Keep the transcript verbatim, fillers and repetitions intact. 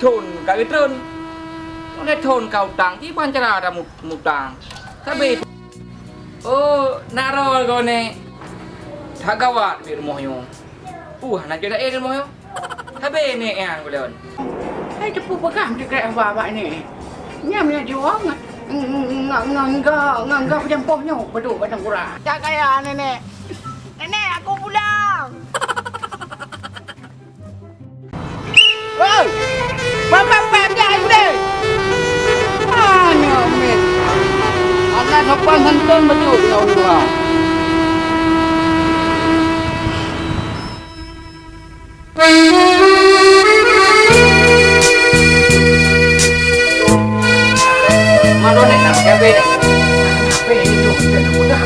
Thon ka geutreun. Oleh thon ka utang, kiban cara ada mu-, mutang. Sabe. Oh, na droe kau ni. That gawat di rumoh nyoe. Uh, na cit laén di rumoh nyoe. Sabe ni yang ulôn. Hai teupeu peugah meusikrek haba bak ni. Nyam nyang jiwoe ngon, ngon, ngon, ngon, ngon peujampôh nyoe beudôh batang kura. Jak kaya nenek. Nenek, aku pulang. Hei! Bapak-bapak, jak deh! Aneuk miet! Aneuk sopan santun beutôi ngon ureueng. Madone nak cabe dah. Cabe itu, kita mudah.